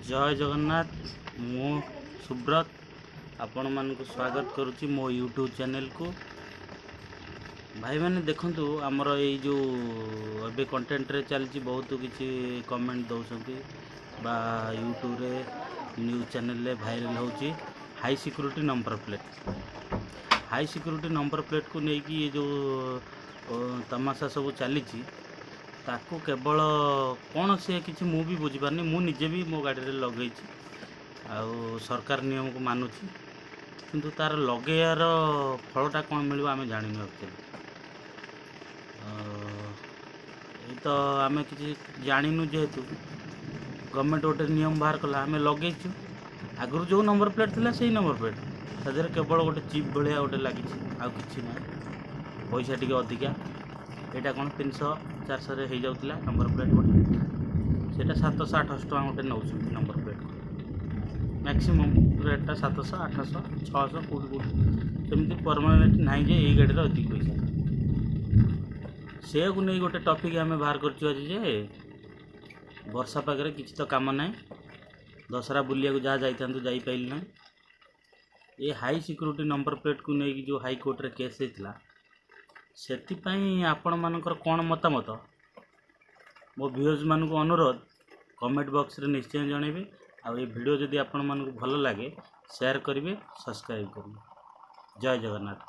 ଜୟ ଜଗନ୍ନାଥ। ମୁଁ ସୁବ୍ରତ ଆପଣମାନଙ୍କୁ ସ୍ୱାଗତ କରୁଛି ମୋ ୟୁଟ୍ୟୁବ୍ ଚ୍ୟାନେଲକୁ। ଭାଇମାନେ, ଦେଖନ୍ତୁ, ଆମର ଏଇ ଯେଉଁ ଏବେ କଣ୍ଟେଣ୍ଟରେ ଚାଲିଛି, ବହୁତ କିଛି କମେଣ୍ଟ ଦେଉଛନ୍ତି ବା ୟୁଟ୍ୟୁବରେ, ନ୍ୟୁଜ୍ ଚ୍ୟାନେଲରେ ଭାଇରାଲ୍ ହେଉଛି high security number plate. High security number ପ୍ଲେଟ୍କୁ ନେଇକି ଏ ଯେଉଁ ତମାସା ସବୁ ଚାଲିଛି, ତାକୁ କେବଳ କ'ଣ ସେ କିଛି ମୁଁ ବି ବୁଝିପାରୁନି। ମୁଁ ନିଜେ ବି ମୋ ଗାଡ଼ିରେ ଲଗେଇଛି ଆଉ ସରକାର ନିୟମକୁ ମାନୁଛି, କିନ୍ତୁ ତା'ର ଲଗେଇବାର ଫଳଟା କ'ଣ ମିଳିବ, ଆମେ ଜାଣିନୁ ଆକ୍ଚୁଆଲି। ଏଇ ତ ଆମେ କିଛି ଜାଣିନୁ। ଯେହେତୁ ଗଭର୍ଣ୍ଣମେଣ୍ଟ ଗୋଟେ ନିୟମ ବାହାର କଲା, ଆମେ ଲଗେଇଛୁ। ଆଗରୁ ଯେଉଁ ନମ୍ବର ପ୍ଲେଟ୍ ଥିଲା, ସେଇ ନମ୍ବର ପ୍ଲେଟ୍। ତା ଦେହରେ କେବଳ ଗୋଟେ ଚିପ୍ ଭଳିଆ ଗୋଟେ ଲାଗିଛି, ଆଉ କିଛି ନାହିଁ। ପଇସା ଟିକେ ଅଧିକା। ଏଇଟା କ'ଣ 300 400ରେ ହେଇଯାଉଥିଲା ନମ୍ବର ପ୍ଲେଟ୍ ଗୋଟେ, ସେଇଟା 700 800 ଟଙ୍କା ଗୋଟେ ନେଉଛନ୍ତି ନମ୍ବର ପ୍ଲେଟ୍କୁ। ମ୍ୟାକ୍ସିମମ୍ ରେଟ୍ଟା 700, 800, 600 କେଉଁଠି କେଉଁଠି। ସେମିତି ପରମାନେଣ୍ଟ ନାହିଁ ଯେ ଏଇ ଗାଡ଼ିର ଏତିକି ପଇସା। ସେୟାକୁ ନେଇ ଗୋଟେ ଟପିକ୍ ଆମେ ବାହାର କରିଛୁ ଆଜି ଯେ ବର୍ଷା ପାଗରେ କିଛି ତ କାମ ନାହିଁ, ଦଶହରା ବୁଲିବାକୁ ଯାହା ଯାଇଥାନ୍ତୁ ଯାଇପାରିଲି ନାହିଁ। ଏ ହାଇ ସିକ୍ୟୁରିଟି ନମ୍ବର ପ୍ଲେଟ୍କୁ ନେଇକି ଯେଉଁ ହାଇକୋର୍ଟରେ କେସ୍ ହେଇଥିଲା, ସେଥିପାଇଁ ଆପଣମାନଙ୍କର କ'ଣ ମତାମତ, ମୋ ଭିଉଅର୍ସମାନଙ୍କୁ ଅନୁରୋଧ, କମେଣ୍ଟ ବକ୍ସରେ ନିଶ୍ଚୟ ଜଣାଇବେ। ଆଉ ଏ ଭିଡ଼ିଓ ଯଦି ଆପଣମାନଙ୍କୁ ଭଲ ଲାଗେ, ସେୟାର କରିବେ, ସବସ୍କ୍ରାଇବ୍ କରିବେ। ଜୟ ଜଗନ୍ନାଥ।